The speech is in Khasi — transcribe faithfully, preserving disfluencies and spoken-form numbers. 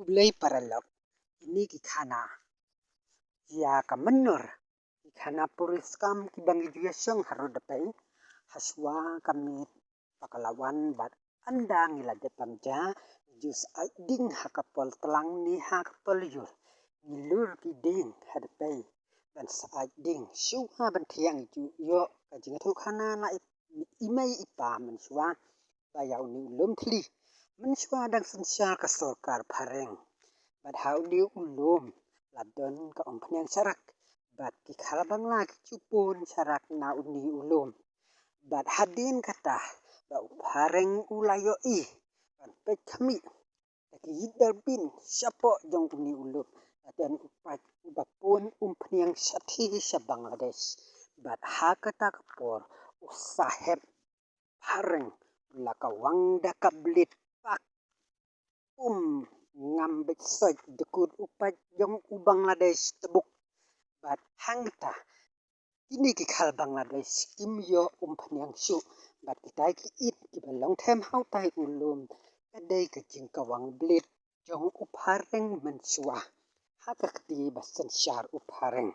Blei paralok, kine ki khana ïa ka mynnor, ki khana puriskam kiba ngi ju ïa shong harud da pei. Hashwa ka miet ba ka la wan bad ynda ngi la dep ban ja, ngi ju sah ding ha ka por tlang ne ha ka por lyiur. Ngi lur ki dieng ha da pei ban sah ding. Shuwa ban thiah ngi ju ïoh ka jingïathuh khana na i i mei i pa mynshuwa ba ïa une u lum thli mynshuwa dang synshar ka sorkar phareng. Bad ha une u lum la don ka umphniang sharak bad ki khal Bangla ki ju pun sharak na une u lum. Bad hadien kata ba u phareng u la ïohi ban peit khmih da ki ïit darbin shapoh jong une u lum, la don u paid uba pun umphniang shathie sha Bangladesh. Bad ha kata ka por u sahep phareng u la kawang da ka blade pak, um ngam beit soit da kut u paid jong u Bangladesh tabuk. Bad hangta kine ki khal Bangladesh kim ïoh umphniang shuh bad kitai ki ïit kiba long them ha utai u lum ka dei ka jingkawang blade jong u phareng mynshuwa ha ka kti ba synshar u phareng.